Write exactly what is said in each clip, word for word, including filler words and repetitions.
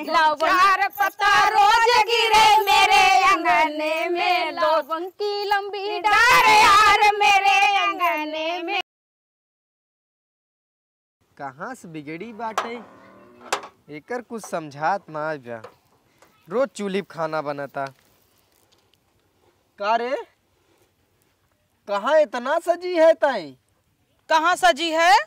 लवंग चार पत्ता रोज गिरे मेरे अंगने में, लवंग की लंबी डार यार मेरे अंगने में। कहाँ से बिगड़ी बाटे, एकर कुछ समझात ना बा। रोज चूल्ही पे खाना बनता। का रे, कहाँ इतना सजी है ताई? कहाँ सजी है?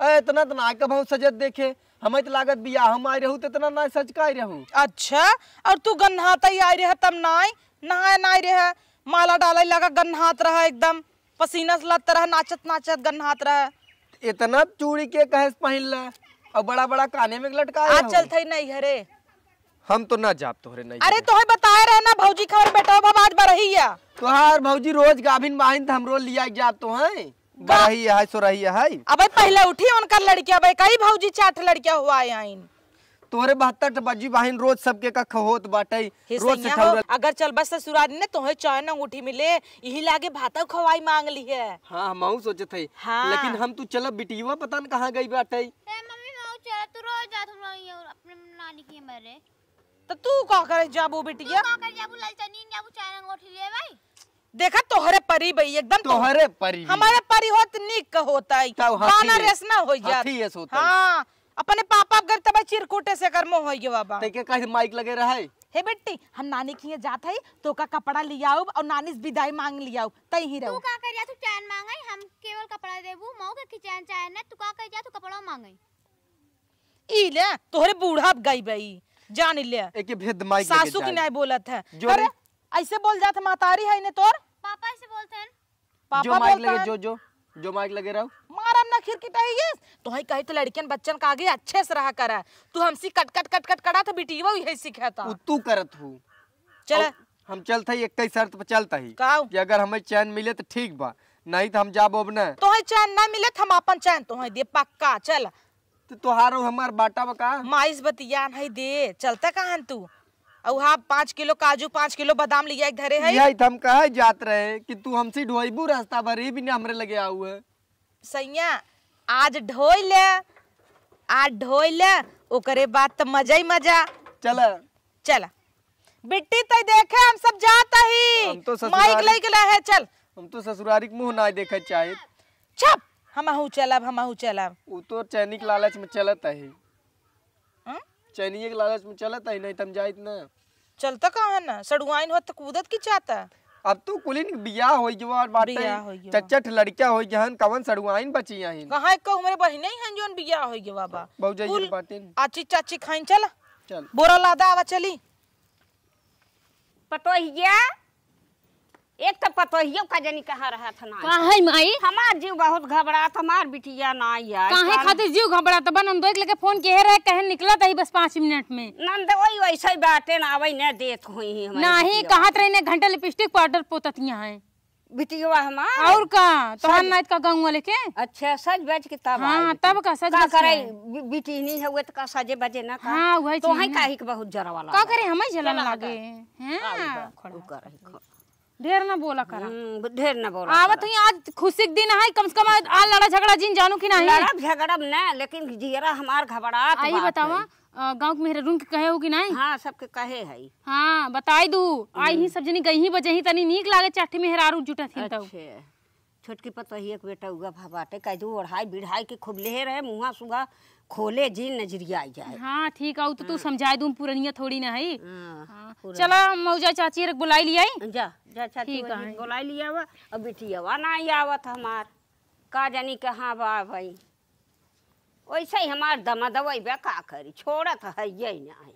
अरे, इतना तो ना कबहूँ सजत देखे। हमें तो लागत बियाह में आई रहू, तो इतना ना सज के आई रहू। अच्छा, और तू गन्हात ही आई रहे तब नाई, नहाए नाई रहे, माला डाले लगा गन्हात रहा एकदम, पसीना से लत रहा, नाचत नाचत गन्हात रहा। इतना चूड़ी के कहे से पहिन ले, और बड़ा बड़ा काने में लटकाए आज रहू। चलत ही नहीं घरे। हम तो ना जाब तोहरे नहीं अरे घरे। तोहे बताए रहे ना भौजी, खबर बेटा बाबा आज बरही है। तोहार भौजी रोज गाभिन बाहिन त हमरो लिया जात तो है। गा- बरही है, सोरही है। अबे पहले उठी उनकर लड़किया, अबे कई भौजी चार ठे लड़किया हुआ आइन। तोहरे बहत्तर ठे बजी बाहिन रोज सबके का खहोत बाटे। हे रोज से सैया हो, ठौरा- अगर चलबस ससुरारी ने तोहे चैन अंगूठी मिले, यही लागे भातव खवाई मांग ली है। हाँ, हम सोचत है। हाँ। लेकिन हम तू चलब बिटिया पता न कहाँ गई बाटे। ए मम्मी, मैं चला, तू रोज जात हमरा यहाँ अपने नानी के मरे। त तू का करे जाबू बिटिया? तू का करे जाबू, ललचनी जाबू, चार अंगूठी ले भाई। देखा तोहरे परी बई एकदम तो-, तोहरे परी बई। हमारे परी होत निक होता है। तब हाथी गाना है। रेस ना हो जात। हाथी ऐस होता है। हाँ, अपने पापा के तब चिरकुटे से कर मोह होई गवा बा। ते के कहे माइक लगे रहे। हे बेटी, हम नानी के यहाँ जात है, तो का कपड़ा लियाउब और नानी से विदाई मांग लियाउब, तई ही तू रहो। का करिया तू चैन मांगे, हम केवल कपड़ा देबू, मऊ के खिचैन चाहे न, तू का करिया तू कपड़ा मांगे। ई ले, तोहरे बूढ़ा गई बई, जान ले। एके भेद माइक लगे सासू की जाए। नहीं बोलत है। जो अरे, नहीं। ऐसे बोल जात महतारी है ने तोर? पापा ऐसे बोलते हैं। पापा जो माइक बोलता लगे, है। जो, जो, जो माइक लगे रहो। मारम ना खिरकिटइये। तोहई कही तो लड़कियन बच्चन का आगे अच्छे से रहा करा। तू हमसी कट, कट, कट, कट करा तो बिटिया यही सीखा था। उ तू करत हूँ। चल। और हम चलत हई, एक ही शर्त पर चलत हई काऊ? कि अगर हमें चैन मिले तो ठीक बा, नहीं तो हम जाबो अब ना। तोहे चैन ना मिले तो हम अपन चैन तोहे दे पक्का। चल। तो तोहार और हमार बाटा बा का? माइस बतिया नहीं दे, चलता कहाँ तू? अउ हाँ, पाँच किलो काजू, पाँच किलो बादाम लिया एक धरे है। यही तो हम कहे जात रहे कि तू हमसे ढोइबू रास्ता भर, ये भी ना हमरे लगे आऊ है। सैया, आज ढोई ले, आज ढोई ले, ओकरे बाद त मजा ही मजा। चला। चला। बिट्टी तई देखे, हम सब जात ही। हम तो ससुरारी माइक लइके रहे, चल। हम तो ससुरारी के मुँह ना देखे चाहे। चुप, हमहू चलब, हमहू चलब। उ तो चैनी के लालच में चलत है। हम्म? चैनिये के लालच में चलत है, नहीं त हम जाइत ना। चलता कहाँ ना, सड़ुआइन होत त कूदत की चाहता। अब तू कुलिन के बियाह होई गवा बाटे, बियाह होई गवा। चच्चट लड़किया होई गहन, कवन सड़ुआइन बची आहिन? कहाँ एक हमरे बहिने ही हैं जोन बियाह होई गवा बा। भौजाई कुल बाटिन। आची चाची खाइन चला। चल। बोरा लादा आवा चली। पतोहिया, एक तो पतोहियो का जनी कहाँ रहत है ना। का है माई? हमार जीव बहुत घबरात, हमार बिटिया ना आई। काहे खातिर जीव घबरात बा? नंदोई के लगे फोन किहे रहे, कहे निकलत ही बस पाँच मिनट में। नंदोई वैसे ही बाटे ना, आवै न देत होई ही हमारी नहीं, बिटिया। कहत रही ने घंटा लिपस्टिक पाउडर पोतत यहाँ है। बिटिया हमार? और का, तोहार सज- नाइत का गाँव वाले के? अच्छा, सज बज के तब हाँ, आई तब का सज का बज के करे, आई। बि-, बिटिनी है, वो तो का सजे बजे ना का? हाँ, वही तो चीज है ना। काहे के बहुत जरा वाला का करे, हमें जलन चला लागे। हटा। हाँ, हाँ, खड़ा उ है। कर, खड़ा। ढेर ना बोला करा। हम्म, ढेर ना बोला आवत करा। ही आज खुशी के दिन है, कम से कम आज, आज लड़ा झगड़ा जिन जानू कि नहीं? लड़ब झगड़ब ना, लेकिन जियरा हमार घबरात आई बात बतावा, है। अ, गाँव के मेहरारून के कहे हो कि नहीं? हाँ, सबके कहे है। हाँ, बताई दू। आई हम्म। ही सब जनी गई ही बजे ही तनी नीक लागे, चाठी मेहरारू जुटत ही तब। अच्छे। छोटकी पतोहिया के बेटा उगा भा बाटे, कह दू ओढ़ाई बिढ़ाई के खूब लेहे रहे, मुँहा सुगा खोले जिन नजरिया आई जाए। हाँ, ठीक आऊ तो तू हाँ। समझाए दू, पुरनिया थोड़ी ना है। हाँ, हाँ। पुरनिया। चला, हम मौजा चाची रख बुलाई लियाई। जा, जा चाची ठीक वही है। बुलाई लियावा। अब बिटियावा ना आवत हमार, का जानी कहाँ बा भाई। वैसे ही हमार दमा दवाई बा, का करी, छोड़त है ये ना है।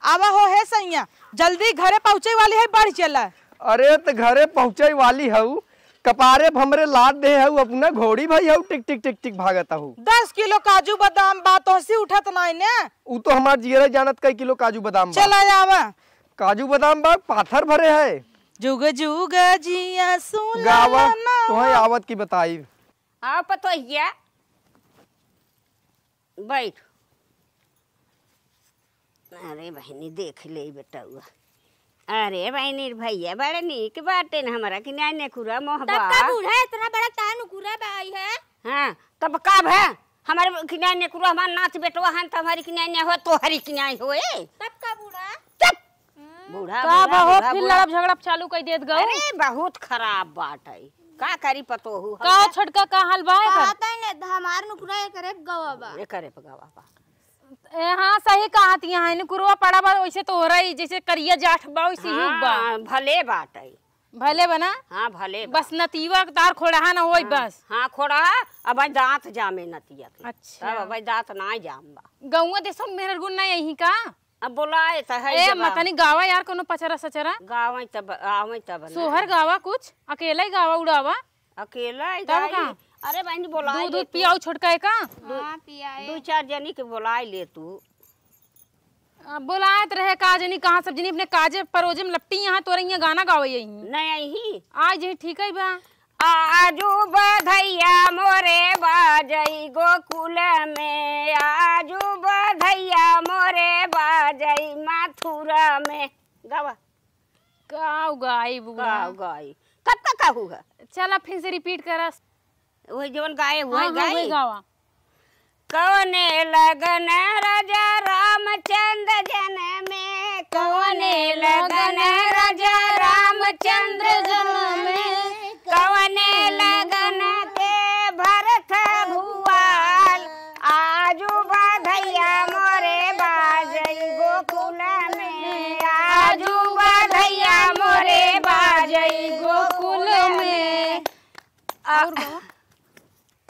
आवा हो हे सैया, जल्दी घरे पहुँचे वाली है, बढ़ चला। अरे त घरे पहुँचे वाली हऊ, कपारे भमरे लाद दे हऊ, अपना घोड़ी भाई हऊ, टिक टिक टिक टिक भागत हऊ। दस किलो काजू बादाम बा, तोहसी उठत नाई ने। उ तो हमार जियरा जानत कई किलो काजू बादाम बा। चला आवा। काजू बादाम बा, पाथर भरे है। जुग जुग जिया सुन गावा, लालना। तोहे आवत की बताई। आ पतोहिया, बैठ। अरे बहिनी, देख ले बेटउआ। अरे बहिनी, भैया बड़े नीक बाटे न, हमरा कि नाई नेकुरा मोहबा। तब का बूढ़ा इतना बड़ा तान उकुरा बा आई है? हाँ, तब का भा? हमारे किनारे नेकुरो हमार नात बेटवा हन, त हमारी किनारे हो, तोहरी किनारे हो, ए। तब का बूढ़ा? चुप। हम्म। बूढ़ा, का बूढ़ा, बा हो, बूढ़ा, फिर बूढ़ा। लड़ब झगड़ब चालू कर देत गऊ। अरे, बहुत खराब बात है। का करी पतोहू? का हो छोटका, का हाल बा एकर? कहत है ने, हमार नुकुरा एकरे पे गवा बा। एकरे पे गवा बा। ए, हाँ, सही कहत यहाँ है, नुकुरवा पड़ा बा, वैसे तो हो रही, जैसे करिया जाठ बा, वैसे ही बा। हाँ, भले बात है। भले बना? हाँ, भले बा। बस नतिया के तार खोड़हा न होई हाँ, बस। हाँ, खोड़हा, अब दाँत जामे नतिया के। अच्छा। तब अब दाँत ना जाम बा। गौवा देशो में मेहर गुण ना यही का? अब बोलाए त है ए, जब आ- मतनी गावा यार कोनो पचरा सचरा। गावे तब, आवे तब ना। सोहर गावा कुछ, अकेला ही गावा उड़ावा। अकेला ही तब गाई। का? अरे बहनी बोलाए दूध, ले दूध तू। पियाऊ छोटका है का? हाँ, पियाए। दू चार जनी के बोलाए ले तू। आ, बोलात रहे का जनी कहाँ सब जनी अपने काजे परोजे में लपटी यहाँ तोरे यहाँ गाना गावे यही। नहीं आई ही। आज यही ठीक है बा। आजू बधैया मोरे बाजई गोकुल में, आजू बधैया मोरे बाजई मथुरा में। गावा। का गाई बुआ? का गाई? कब का कहू है? चला फिर से repeat करा। वही जवन गाए हुआ हाँ, हाँ, गाई। वही गावा। कौने लगन राजा रामचंद्र जन में, कौने लगन राजा रामचंद्र जन में, कौने लगन के भरत भुआल, आजू बधैया मोरे बाजई गोकुल में, आजू बधैया मोरे बाजई गोकुल में। और गावा?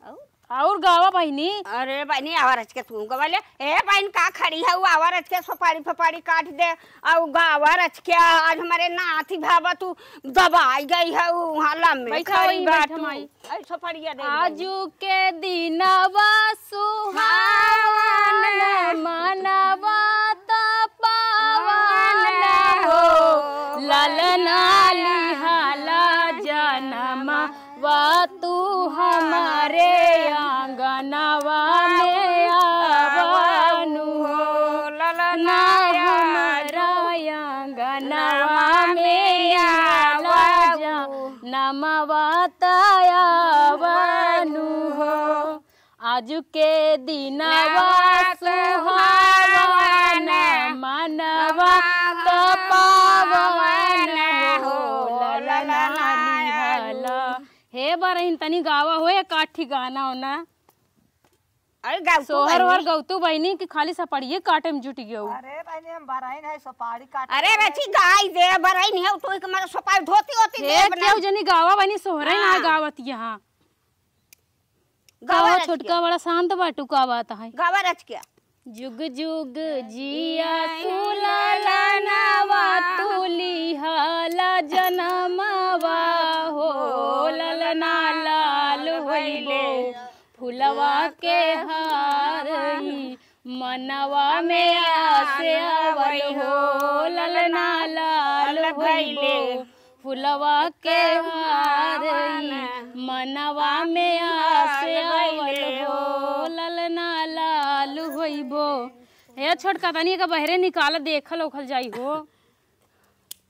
और? और गावा बहिनी। अरे बहिनी, आवा रच के तू गवा ले। ए बहिन, का खड़ी है, वो आवा रच के सुपारी फपारी काट दे। और गावा रच के, आज हमारे नाथी भावा तू दबाई गई है, वो वहाँ लम्बे बैठा खड़ी वही, बा बैठा तू। माई। ऐ सुपड़िया दे दे। आजू के दिनवा सुहावन, मनवा त पावन हो, ललना लिहाला जनमवा तू हमरे आंगनवा में आवा नु हो, ललना हमरे आंगनवा में आवा जा। नमवा त आवा नु हो। आजु के दिनवा सुहावन, मनवा त पावन हो, ललना लिहल। हे बरहिन, तनी गावा हो एक आठी गाना ओना। अरे गाउ तू सोहर बहिनी। ओहर गउतू बहिनी कि खाली सपड़िए काटे में जुटि गउ। अरे बहिनी, हम बरहिन है, सुपारी काटे अरे में। रची गाई दे, बरहिन है, तू एक मारे सुपारी धोती होती हे दे बना। केहू जनी गावा बहिनी, सोहरे ना हाँ। गावत यहाँ। गावा कहो रच छोटका के। बड़ा शांत बाटू, का बात है? गावा रच के। जुग जुग जिया तू ललनवा, तू लिहाला जनमवा हो, ललना लाल होइबो। फुलवा के हार ही मनवा में आस आवल हो, ललना लाल भइले। फुलवा के हार ही मनवा में आस आवल हो, ललना लाल होइबो। हे छोटका, तनी एका बहरे निकाल, देखल ओखल जाई हो।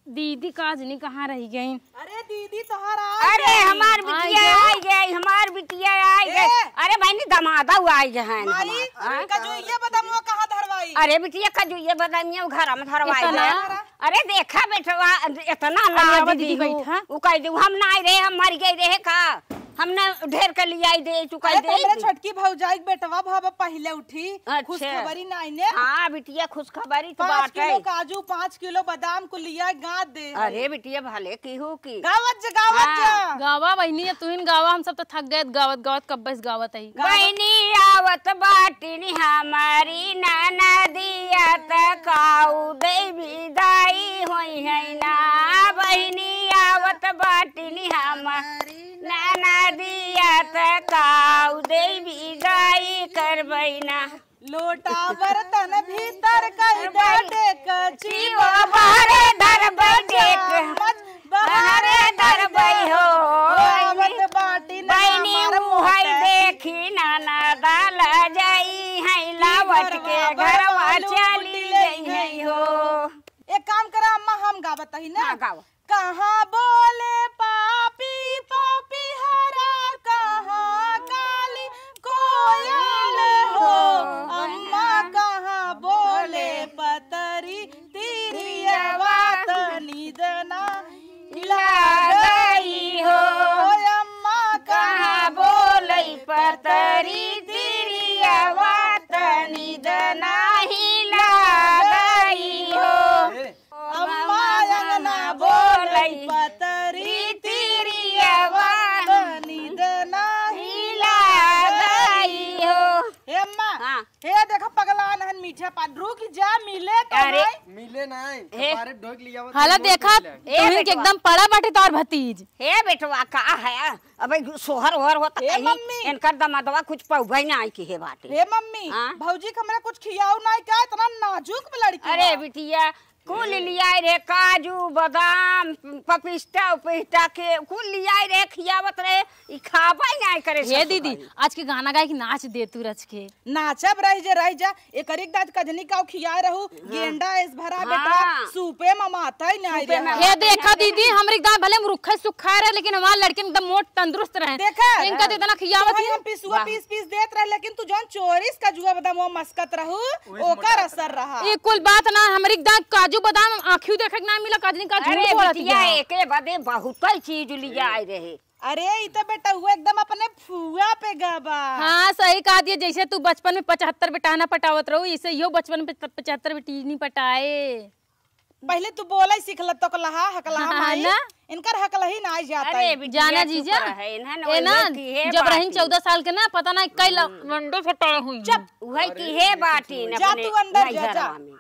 दीदी का जनी कहाँ रहि गईं? अरे दीदी तोहार आ अरे गई। हमार बिटिया आ गई। आ गई, हमार बिटिया आ गई। ए! अरे बहिनी, दमादा आ गए हैं माई, हमार। हाँ? कजुइया बदामुआ कहाँ धरवाई? अरे बिटिया, कजुइया बदामुआ घर में धरवाई इतना? दे। अरे देखा बेटवा, इतना अरे लाज आवा दीदी दिहू। बैठा। उ कह दू, "हम ना रहे, हम मर गए रहे का?" हम ना ढेर के लियाई दे, तू कह अरे, दे। हमरे छोटकी भौजाई के बेटवा भावा पहिले उठी। अच्छा। खुशखबरी ना आइने। हाँ, बिटिया, खुशखबरी तो पाँच बाटे। किलो काजू, पाँच किलो बादाम को लिया गाद दे। अरे, बिटिया, भले की हो की। गावत जा, गावत हाँ। जा। गावा बहिनी, अब तुहिन गावा, हम सब तो थक गए गावत, गावत, कब बस गावत आई। गावत। बहिनी आवत बाटिन हमारी ननदिया त काऊ दे विदाई होई है ना। बहिनी आवत बाटिन हमारी ननदिया त काऊ दे विदाई करबै ना। लोटा बर्तन भीतर कई दे डेकची, ओ बाहरे धरबै डेक, बाहरे धरबै हो। आवत बाटी ना बहिनी हमार उहै मोटर। देखी ना ना दाल जाई है, लावट के घरवा चली गई है हो। एक काम करा अम्मा, हम गावत ही ना। हाँ, गाओ। कहाँ बोले पापी पापी हरा, कहाँ काली कोयल रुक जा, मिले तो अरे। नहीं। मिले नहीं, हे। कपारे ढोक लिया वो हाला तो देखा, मोट मिले। ए तुहिन के बेटवा। एकदम पड़ा बाटे तोर भतीज। हे बेटवा, का है? अबे सोहर ओहर होत ए कहीं, मम्मी। इनकर दमदवा कुछ पौभई ना आई के हे बाटे। हे मम्मी, हाँ? भौजी के हमरा कुछ खियाऊ ना का, इतना नाजुक लड़की अरे बा। बिटिया, कुल लियाए रहे, काजू, बादाम, पपिस्ता उपिस्ता के कुल लियाए रहे, खियावत रहे, ई खाबे नाहीं करे हे ससुर दीदी, भाई। आज के गाना गाए के नाच दे तू रच के। नाचब रह जे रह जा, एकरी के दाँत कजनी काऊ खियाए रहू, हाँ। गेंडा एस भरा हाँ। बेटा, सूपे में माता ही नाहीं सूपे में रहा। हे देखा दीदी, हमरी दाँत भले मुरुखे सुखा रहे, लेकिन हमार लड़किन एकदम मोट तंदुरुस्त रहे। देखा? इनका तो इतना खियावत तो ही। हम पिसुआ वाह। पीस पीस देत रहे, लेकिन तू जौन चोरिस कजुआ बादाम वो मस्कत रहू, ओकर असर रहा। ई कुल बात ना, हमरी दाँत काजू बादाम आँखियों देखे के ना मिला, काजनी का झूठ अरे बोलत बिटिया, हिया। एके बदे बहुतै चीज लियाए रहे। अरे, ई तो बेटउआ एकदम अपने फुआ पे गबा। हाँ, सही कहा दिया, जैसे तू बचपन में पचहत्तर बेटहना पटावत रहू, इसे इहो बचपन में प-, पचहत्तर बेटी नहीं पटाए। पहले तू बोले सीख ल, तोकलहा, हकलहा हाँ, माई। ना? इनकर हकलही ना आ जाता अरे, है। बिटिया, जाना चुप जीजा? रहे, इन्हन ए वही ना, की है जब रहीन बाटी। चौदह साल के ना, पता ना कई ल-, हम्म। लंडो फटाए हुई। चुप। वही की है बाटी, जा अपने तू अंदर जा, जा। नैहरवा में।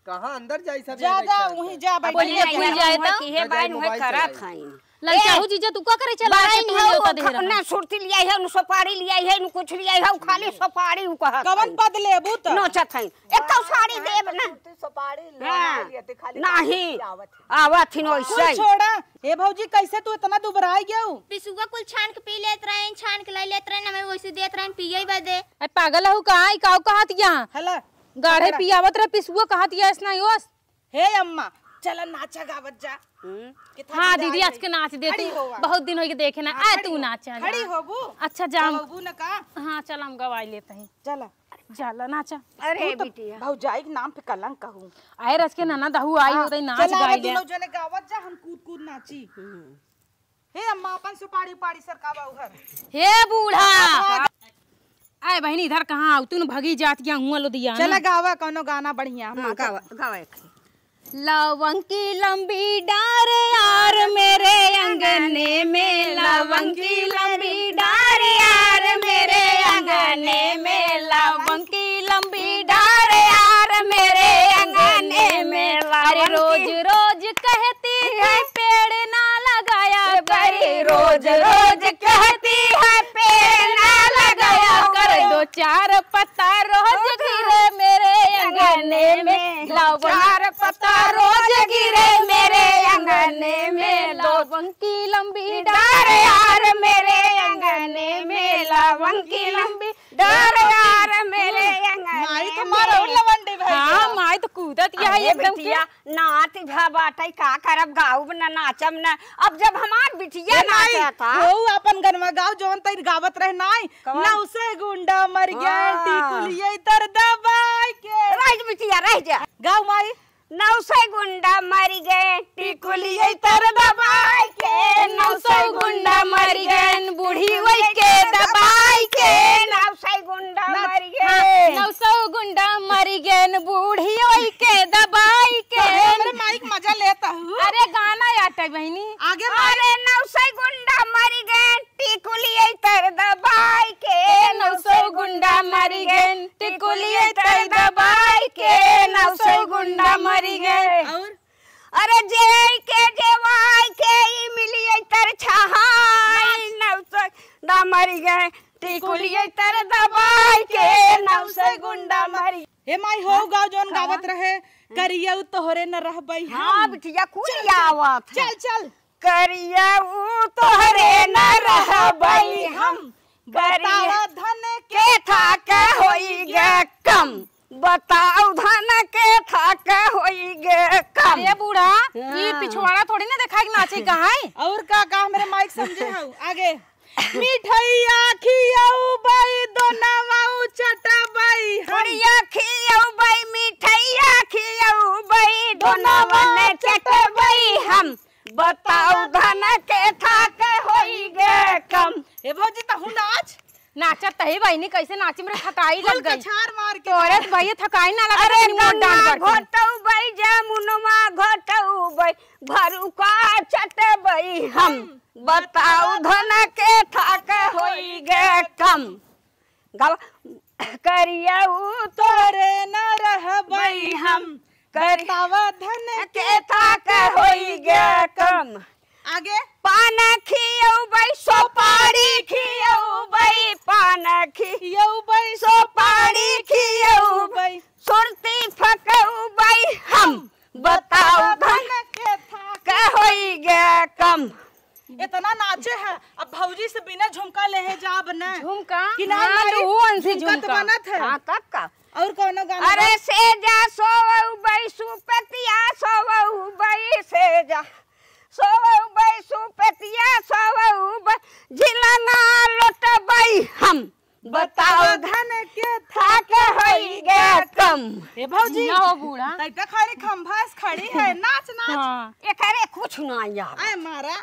कहाँ अंदर जाई सब जा, जा, वहीं जा, बैठ अपने जा। नैहरवा वहीं जाए में तो। की है, ना बाइन जाए, वही मोबाइल करत चलाई। हईन। ललचाऊ ए, जीजा, तू का करे चला बाइन के तू है, नेवता उ दे ख-, रहा? ना सुरती लियाई है, न सुपारी लियाई है, न कुछ लियाई है, उ खाली सुपारी उ कहत कवन हईन। पद लेबू त? नोचत हईन। एक तो साड़ी देब ना। सुरती सुपारी ले हाँ। आई है, ते खाली नहीं। आवत है। आवत हिन कुल वैसे ही। छोड़ा। ए भौजी, कैसे तू इतना दुबराई गयू? पिसुआ कुल छान के पी लेत रहेन, छान के लाई लेत रहेन, हमें वैसे देत रहेन पिए बदे। ए पागल हऊ का? ई काऊ कहत या? हला। गाढ़े पकड़ा। पियावत रहे पिसुआ कहत या, ऐसना योस। हे अम्मा, चला नाचा गावत जा। हम्म। कितना हाँ दीदी, आज के नाच दे तू। खड़ी होवा। बहुत दिन होइगे देखे ना। हाँ, आ खड़ी तू हो। नाचा खड़ी जा। होबू? अच्छा जा हम गवाबू न का? हाँ चल हम गवाई लेत ही। चला। जाला नाचा। अरे तू तो बिटिया। भौजाई के नाम पे कलंक कहू। आए रच के ननद हऊ आई हाँ, होतई नाच चला गाई रे ले। दुनो जने गावत जा, हम कूद कूद नाची। हम्म। हे अम्मा, अपन सुपारी उपारी सरकावा उहर। हे बूढ़ा। आए बहिनी, इधर कहाँ आऊ? तू न भगी जात गया हुआ लुधियाना। चला गावा कौनो गाना बढ़िया, हम हाँ, नाचब। गावा, गावा एक। लवंग की लंबी डार यार मेरे अंगने में, लवंग की लंबी डार यार मेरे अंगने में, लवंग की लंबी डार यार मेरे अंगने में, अरे लवंग रोज की रोज कहती है पेड़ ना लगाया करे, रोज रोज कहती है पेड़ ना लगाया कर, दो चार पत्ता रोज गिरे मेरे अंगने में, लवंग चार पत्ता रोज गिरे मेरे अंगने में, लवंग की लंबी डार यार मेरे अंगने में, लवंग की लंबी डार यार मेरे अंगने में। माई तो मारो लवंडे भाई हाँ, का। माई तो कूदत या अरे एकदम के। बिटिया, नाच भा बाटै, का करब, गाउब न, नाचब न। अब जब हमार बिटिया ए माई, नाचत ह। हो अपन गनवा गाओ, जवन तैर गावत रहे नाई। कवन? नौ सौ गुंडा मरि गए, हाँ। टिकुलियै तर दबाइ के। रह जा बिटिया, रह जा। गाओ माई। नौ सौ गुंडा मरि गए, टिकुलियै तर दबाइ के। नौ सौ गुंडा मरि गए, बुढ़ियै के दबाइ के। नौ सौ गुंडा ना, मरि हाँ, गए। नौ सौ गुंडा मरि गए, बुढ़ियै के दबाइ के। अरे, हमरे माई के मजा लेत हऊ। अरे, गाना याद है बहिनी। आगे माई। अरे, नौ सौ गुंडा मरि गए, टिकुलियै तर दबाइ के। नौ सौ गुंडा मरि गए, टिकुलियै तर दबाइ के। नौ सौ गुंडा मरि गए। और? अरे, जेई के जेवाइ के, ई मिलियै तर छहाइ। नौ सौ गुंडा मरि गए, टिकुलियै तर दबाइ के। नौ सौ गुंडा मरि हे माई, हो हाँ? गाओ जौन कवा? गावत रहे, हाँ? करियौ तोहरे न रहबै हम। हाँ, बिटिया, कुल चल, चल, आवत है। चल, चल। करियौ तोहरे न रहबै हम, बतावा करिया धन के के थाक होई गे कम, बताओ धन के थाक होई गे कम। अरे बूढ़ा, हाँ। ये पिछवाड़ा थोड़ी ना देखाई के नाचे का है। और का, का हमरे माइक समझे हऊ? आगे। मिठैया खियौबै, दोनवा चटबै हम। मिठैया खियौबै, मिठैया खियौबै, दोनवा दोनवा चटबै हम। बताओ धन के थाक होई गे कम। ए भौजी, तहू नाच। नाचत तही बहिनी, कैसे नाची मेरे थकाई कुल लग गई। कछार मार के तोरे नाच। भैया थकाई ना लगा अरे तनी मोर डांड गंगा पर के। घोटौबै, जमुनवा घोटौबै, भरुका चटबै हम। हम। बताओ धन के थाक होई गे कम। गवा, करियऊ तोरे न रहबई हम, बतावा धन के थाक होई गे कम। आगे। पान खियउबई, सोपारी खियउबई, पान खियउबई, सोपारी खियउबई, सुरती फकउबई हम, बताओ धन के थाक होई गे कम। इतना नाचे है, अब भौजी से बिना झुमका लेहे जाब न। झुमका? कि ना हाँ, मारी, लूहन से झुमका तो झुमका। बनत है। हाँ, तब का? और कौनो गाना अरे बा? सेजा सोवउबई सुपतिया, सोवउबई सेजा, सोवउबई सुपतिया, सोवउबई झिलना लोटबई हम। बताओ धन के थाक होई गे कम। ए भौजी, जिया हो बूढ़ा। तैका खाली खंभा से खड़ी है, नाच, नाच। हाँ। एकरे कुछ ना यार। आए मारा।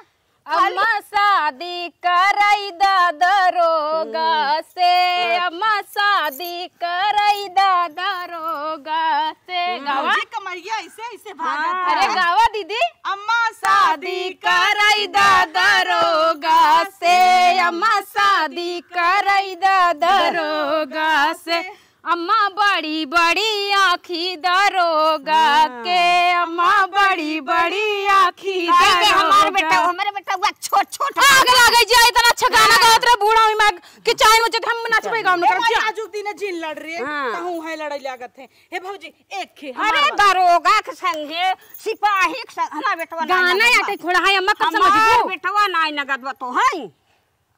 अम्मा शादी करई दा दरोगा से, अम्मा शादी करई दा दरोगा से। हम्म। गावा। भौजी कमरिया ऐसे, ऐसे भागत हाँ। है। अरे गावा दीदी। अम्मा शादी करई दा दरोगा से, अम्मा शादी करई दा दरोगा से। अम्मा बड़ी बड़ी आँखी दरोगा हाँ। के, अम्मा बड़ी बड़ी आँखी काहे के हमार दरोगा। बेटा, हमारे बेटा हुआ छोट छोट आग लागे जाए, इतना अच्छा गाना हाँ। गावत रहे बूढ़ा हुई माँ के चाइन में जब हम नाचबे गाउन ए करब भाई, जा। आजुक दिने जिन लड़ रहे, हाँ। कहूँ है लड़ाई लागत है। हे भौजी, एक खे अरे हमार दरोगा के संगे सिपाही के संग हमार बेटवा ना गाना लगत बा। आटे खोड़ा है, अम्मा कब हमार समझबू? बेटवा ना लगत बा तो है।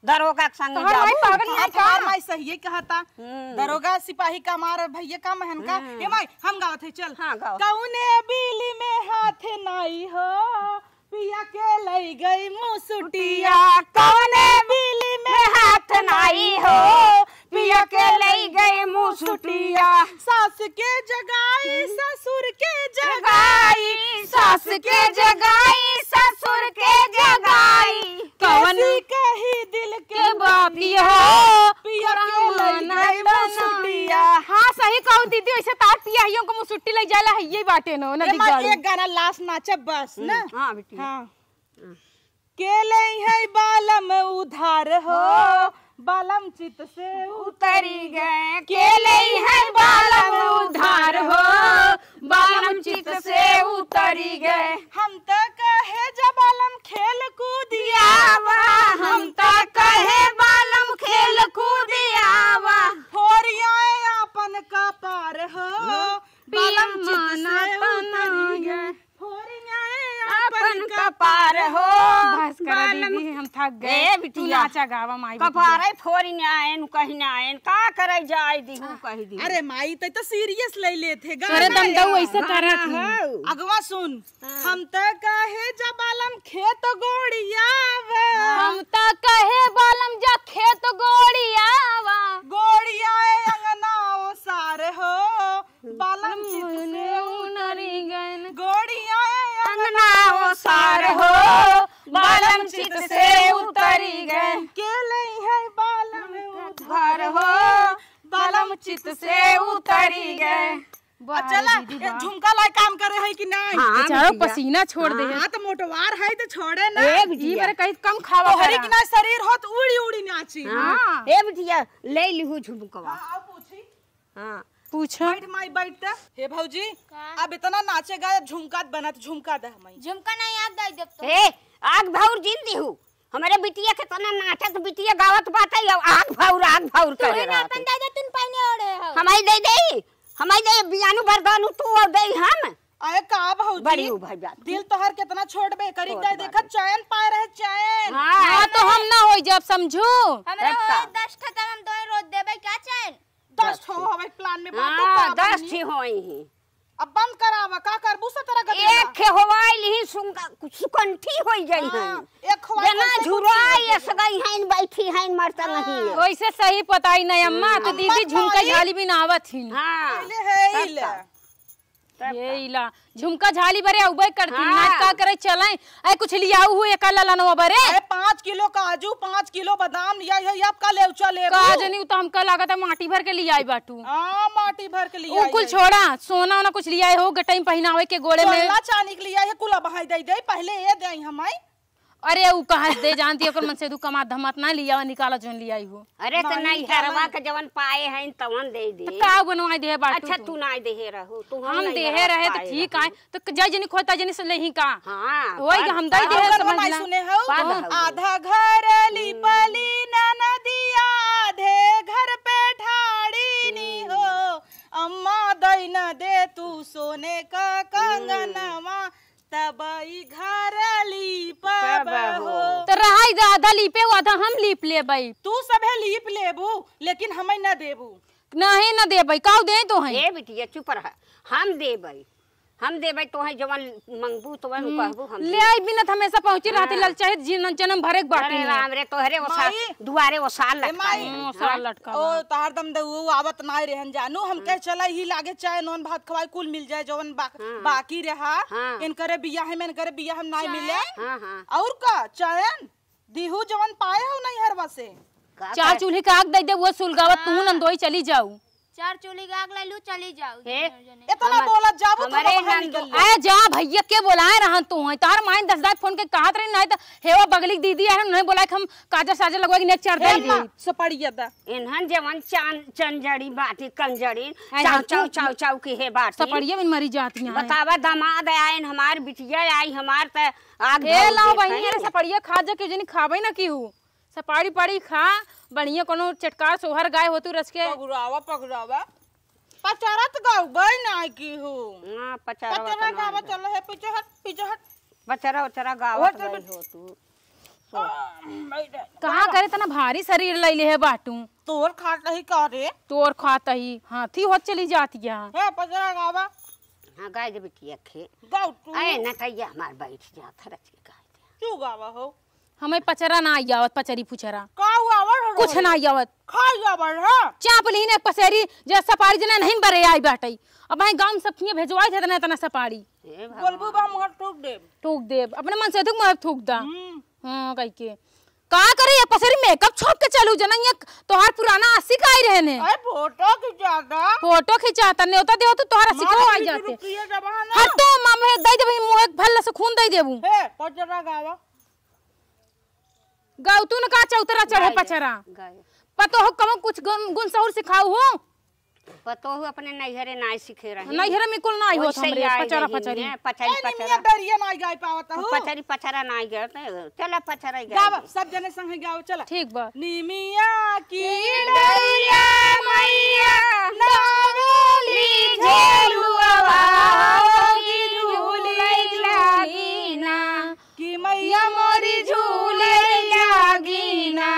दरोगा के संग तोहर माई जाबू? पागल नहीं हाँ, का? तोहर माई सहिए कहता। हम्म। दरोगा सिपाही का मार भैया का महन का। हम्म। ए माई, हम गावत है, चल। हाँ, गाओ। कौने बिली में हाथ नाई हो, पिया के लई गई मुसुटिया। कौने बिली में हाथ नाई हो, पिया के लई गई मुसुटिया। सास के जगाई, ससुर के जगाई, सास के जगाई, ससुर के जगाई। कवन कैसी कही दिल के के बात बात ये हो, हो, पिया के लई गई मुसुटिया। हाँ, सही कहू दीदी, ऐसे तार पिया हियों को मुसुट्टी लई जाला है, ये बाटे नो, नदी ए माँ, गाड़ी। एक गाना लास्ट नाचब बस, हम्म, ना? हाँ, बिटिया। हाँ। के लई है बालम उधार हो, बालम चित से उतरी गए। के लई है बालम उधार हो, बालम चित से उतरी गए। हम त कहे जा बालम खेल कूदिया आवा, हम त कहे बालम खेल कूदिया आवा। होरिया आपन कपार हो, बालम चित से उतरी गए। फोरियाए आपन कपार हो। बस करा बालम दीदी, हम थक गए। ए बिटिया। तू नाचा गावा माई बिटिया। कपारे फोरियाए, नु कहीं ना आएन, का करे जाए दिहू कही दी। अरे माई, तै तो सीरियस ले लेत है, अरे गाना दम दऊ है। ऐसे करत गाना हूँ। है। अगवा सुन, हाँ। हम त कहे जा बालम खेत गोड़ियावा। हम त कहे बालम जा खेत गोड़ियावा। गोड़ियाए अंगना ओसार हो। बालम चित से उतरी गए। गोड़िया अंगना ओसार हो, बालम चित से उतरी गए। के लई है बालम उधार हो, बालम चित से उतरी गए। वाह आ चला, दीदी, ए, वाह। झुमका लाई काम करे है कि नहीं? हाँ, बेचारो बिटिया। पसीना छोड़ दे है। हाँ, तो मोटवार है तो छोड़े ना। ए बिटिया। ई बार कहीं कम खावा तोहरे करा। कि ना शरीर हो तो उड़ी उड़ी नाची। हाँ। हाँ। ए बिटिया, ले लिहू झुमकवा। हाँ, आओ पूछी। हाँ। पूछो। बैठ माई, बैठ त। हे भौजी, का? अब इतना नाचे गाए, अब झुमका बनत, झुमका दे हमाई। झुमका नहीं, आग दे देब तो। ए, आग भौर जिन दिहू। हमरे बिटिया के तना नाटक, बिटिया गावत बाटे, अब आग भौर, आग भौर तू करे ही ना रहत अपन है। दे दे, तुम पहने ओढ़े हो। हमाई दे दे, हमाई दे, बियानु बरदानु तू और दे हम। अरे का भौजी? बड़ी हो भाई बात। दिल तोहर कितना छोट बे, करी छोट दे बात देखत है। चैन पाए रहे, चैन। हाँ, हाँ, तो हम ना होई जब समझू। हमरा तब का? होई दस ठे, तब हम दोई रोज देबे क्या चैन? दस ठो होवे प्लान में बात हाँ, का दस बनी? ठे होई ही। अब बंद करावा, का करबू सतरा गदेला? एक खे होवाई लिही सुंका-, सुकंठी होई जाई हाँ, हैं। एक होवाई जना कोई से झुराई कुछ नहीं एस गई हैं, बैठी हैं, मरता नहीं है। वैसे सही पताई नहीं अम्मा, तो हम्म। दीदी अम्मा झुमका खाली झाली भी ना आवत ही। हाँ। पहले है ही तब ले। का? तब ये का? इला झुमका झाली बरे अउबे करती, हाँ। नाच का करे चलाए। अरे कुछ लियाऊ हुए का ललनवा बरे। अरे पाँच किलो काजू, पाँच किलो बादाम लिया है, अब का लेउचा लेबू? का जनी, उ तो हमका लागत है माटी भर के लियाई बाटू। हाँ, माटी भर के लिया उ कुल है। छोड़ा, सोना ओना कुछ लियाए हो, गटई में पहिनावे के गोड़े में। सोना चांदी के लिया है, कुल अब हाई दे दे, पहले ये दे हमाई। अरे, उ कहाँ से दे जानती, ओकर मन से तू कमात धमात ना लिया, निकाला जोन लियाई हो। अरे, त नहीं, नैहरवा के जवन पाए हैं, तवन दे दे। त का बनवाई देहे बाटू अच्छा, तू? तू ना देहे रहू, तू हम हम नहीं देहे रहू, रहे त पाए ठीक रहू। आए, त क-, जाई जनी खोता जनी से लेही का? हाँ, वही पर हम दे पर देहे ओकर समझ बनाई ला। सुने हऊ, पर हऊ। आधा घर लीपली ननदिया, आधे घर पे ठाड़ी नी हो, अम्मा दई न दे तू सोने का कंगनवा, तब ई घर लीपब पब हो। हो। त रहाई द, आधा लीपे, आधा हम लीप लेबई। तू सभे लीप लेबू, लेकिन हमें न देबू। नहीं, न देबई, काऊ दे तो हैं। ए बिटिया, चुप रह, हम देबई, हम देबई, तोहे जवन मंगबू, तवन हम्म। कहबू, हम ले देब। आई बिना त हमेशा पहुँची रहती हाँ। ललचाहित, जी न जन्म भरे के बाटी अरे में। राम रे, तोहरे ओसा-, माई। दुआरे ओसार ए लटकाए माई। हैं, हम्म, ओसार हाँ। लटकावा। ओ, तोहार दम दे, उ आवत नाय रहन जानू, हम हाँ। कहे चला ही लागे चाय, नॉन भात खवाई, कुल मिल जाए, जवन बा-, हाँ। बाकी रहा, हाँ। इनकरे बियाह में, इनकरे बियाह में नाय चाय? मिले। हाँ, हाँ। और का, चैन? दिहू जवन पाए हो नैहरवा से। का चार कहे? चूल्ही के आग दे दे, वो सुलगावत तू हाँ। नंदोई चली जाऊ। चार चूल्ही के आग ले लू, चली जाऊ, हे? दुनो जने। इतना हमार, बोलत जाबू, तो हमारे बाहर नंदो-, निकल ले। अरे जा भैया, के बोलाए रहन तू है? तार माइन दस दाई फोन के कहत रही, नहीं तो हेवा बगली के दीदी है, उन्हें बोला कि हम काजर साजर लगवा के नेक चार दे हे दे। माँ, सुपारी ज्यादा। इन्हन जवन चान-, चंजड़ी बाटी, कंजड़ी, ऐ चाव, हटू। चाव, चाव, चाव की हे बाटी। सपड़िया में मरी जाती हैं। बतावा, दामाद आइन हमार, बिटिया आई हमार, त आग ए धर लाओ देत बहिनी, हैं। अरे सपड़िया खा जा, केहू जनी खाबे ना केहू। सपाड़ी पाड़ी खा, बढ़िया कोनो चटकार सोहर गाय होतू रच के। पगुरावा, पगुरावा। पचरत गउबे ना केहू। हाँ, पचरवा पचरा तो ना गावा गए। चलो है, पीछे हट, पीछे हट। पचरा उचरा गावत ओए, गई हो तू। आ, बैठ। कहाँ करे तना भारी शरीर लैले है बाटू। तोर खात ही का रे? तोर खात ही, हाथी होत चली जाती है। हे, पचरा गावा। हाँ, गाय दे बिटिया खे। गाओ तू। अरे, नटैया हमार बैठ जात है, रच के गाय दे। तू गावा हो। हमें पचरा ना आई आवत, पचरी पुचरा। का हुआ आवत है कुछ रे? ना आई आवत। खाई आवत है। चाप लीन एक पसेरी, जे सपारी जना नहीं बरे आई बाटई। अब भाई गाँव में सब किए भेजवाई थे तना, तना सपारी। हे भगवान। बोलबू बा मुहर थूक देब। थूक देब। अपने मन से थूक, मुहर थूक दा। हम्म। हाँ, कह के। का करे ये पसेरी मेकअप छोप के चलू जना, ये तोहार पुराना आशिक आई रहने। अरे फोटो खिंचाता। फोटो खिंचाता, नेवता देव तो तोहार आशिक माँ हो आई की जाते। रुपया जमा है ना। हर तो माँ में दे देबू, मुँह एक भल्ला से खून दे देबू। हे, पचरा गावा। गौतुन का चौतरा चढ़े गाय, पचरा। गाय। पतोह कमो कुछ गुन, गुन सहूर सिखाऊ हो? पतोह अपने नैहरे नाय सीखे रहे। नैहरे में कुल नाय होत वैसे ही हमरे, आए पचरा रही पचरी। हैं, पचरी ए, पचरा। निमिया डरिया नाय गाय पावत हो। पचरी पचरा नाय गए, चला पचरा गाय। गावा, सब जने संगे गावा, चला। ठीक बा। निमिया की डरिया मैया नावेली झेलुआ हो, कि झूले लागी ना। कि मैया मोरी झूले लागी ना,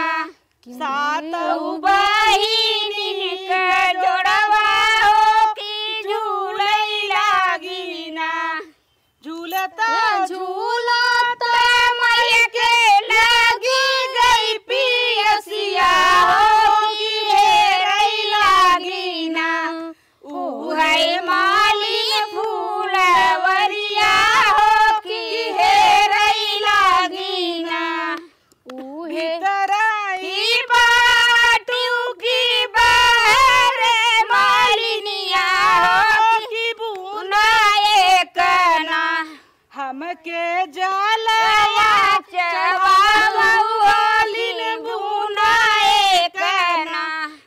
सातऊ बहिनी के जोड़वा हो कि झूले लागी ना। झूलता झूलता मैया के लागी गई पियसिया हो कि हेरई लागी ना। उहै मालिन फूलवरिया हो कि हेरई लागी ना। उहे भीतरई बाटू की बाहर मालिनिया हो कि बुना एक ना। हमके जलवा चढ़ावलिन बुना एक ना।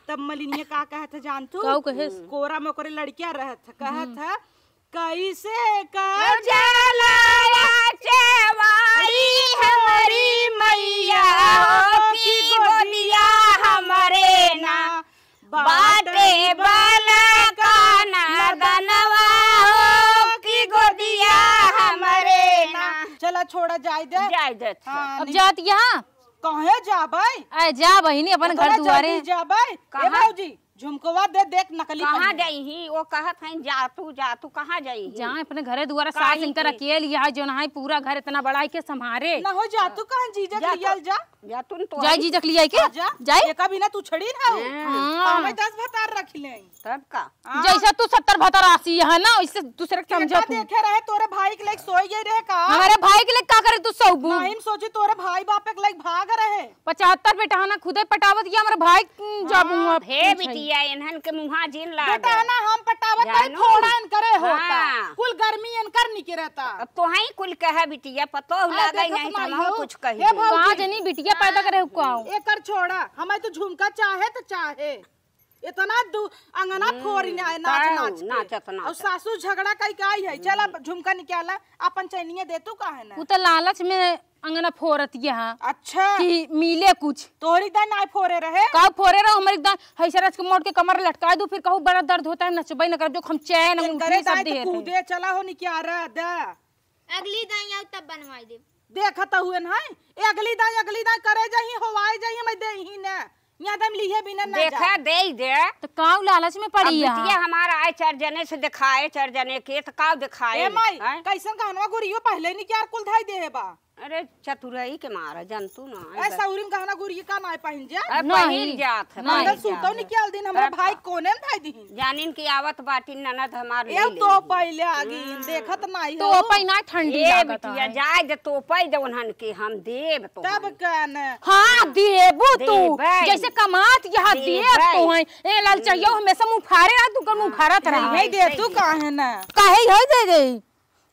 तब मलिनिया का कहत है जान तू? काऊ कहेस? कोरा में ओकरे लड़किया रहत है, कहत है, "कैसे का जलवा चढ़ाई हमरी मैया हो कि गोदिया हमरे ना।" बाटे बालका नदनवा हो कि गोदिया हमरे ना। चला छोड़ा, जाए दे। जाए दे, अच्छा। हाँ, अब नहीं। जात यहाँ? कहे जाबै? आए जा बहिनी, अपन घर दुआरे। जाबै? ए कहाँ? भौजी, झुमकवा दे, देख नकली कहाँ पहिने। जाई ही? वो कहत हैं, "जा तू, जा तू, कहाँ जाई ही?" जा अपने घरे दुआरे, सास इनकर अकेली है, जो ना है पूरा घर इतना बड़ा है के संभारे। ना हो, जा तू, कहाँ जीजा के लियाल जा। जा तू न तो जाई आई। जीजा के लियाई के? हाँ, जा। जाई? एका बिना तू छड़ी ना हो। हाँ। हाँ। पावे दस भतार रख ले। तब का? हाँ। जैसे तू सत्तर भतार आसी है ना, वैसे दूसरे के समझा तू। देखे रहे, तोरे भाई के लेके सोई गई रहे का? हमारे भाई के लेके का करे तू सौबू? नहीं, हम सोची तोरे भाई बाप के लेके भाग रहे। पचहत्तर बेटहना खुदे पटावत गया, हमारे भाई, हम्म, जाबू हाँ, आप हे पूछे। बिटिया, इन्हन के मुँहा जिन लागे। बेटहना हम पटावत नहीं, जानू। फोड़ा इनकरे होता। हाँ। कुल गर्मी इनकर निकरता। अब तोहई कुल कहे बिटिया, पतोह आ, लागई देखत नहीं तो नाई हमहू हो। कुछ कही हे दे। भौजी। कहाँ जनी बिटिया पैदा करे हुक्को आओ। एकर छोड़ा, हमें तो झुमका चाहे तो चाहे। इतना दु-, अंगना हम्म, फोरी ना है, नाच ताऊ, नाच के। नाचत, और नाचत। सासू झगड़ा कई के आई है, "चल अब झुमका निकाला, अपन चैनिया दे तू काहे ना?" उ तो लालच में अंगना फोरत यहाँ। अच्छा। कि मिले कुछ। तोहरी दाई नाई फोरे रहे? का फोरे रहो, हमारी दाई है सरस के मोड़ के कमर लटका दू, फिर कहू बड़ा दर्द होता है, नचबे न कर, जो हम चैन इनकरे अंगूठी सब दाई दे तो रहे। कूदे चला हो निकारा दा। अगली दाई आऊ तब बनवाई देब। देखत हुए न है, ए अगली दाई, अगली दाई करे जाही, होवाए जाही, हमें दे ही न। यहाँ दम लिहे बिना ना देखा, जा। दे ही दे। तो काऊ लालच में पड़ी अब है। बिटिया हमारा आए चार जने से दिखाए, चार जने के, तो काऊ दिखाए, ए माई, हैं? कैसन गहनवा गुरियो पहले नहीं क्यार कुल धाई दे है बा। अरे चतुराई के मारा, जानतू ना, ए, सौरी में गहना गुरिया का नाय पहिन जा? अब नहीं। पहिल जात है, नहीं। पहिल मंगल सूत्र जात है। निकाल दिन हमरा तब भाई का? कोने में धाई दीहिन? जानिन की आवत बाटिन ननद हमार ले एव ले तो ली। पहले आ गई, हम्म। देखत नाई तो हो। पै ना ठंडी ए लागत बिटिया, है। जाए दे तो पै दे उन्हन के हम देब तो तब हम। का न? हाँ, देबू तू। देबै। जैसे कमात यहाँ देब देबै। तो है। ए लाल चाहिए हम्म। हमेशा मुँह फाड़े रहा, तू कर मुँह हाँ, फाड़त रहा। नहीं दे तू काहे ना? काहे है दे गई?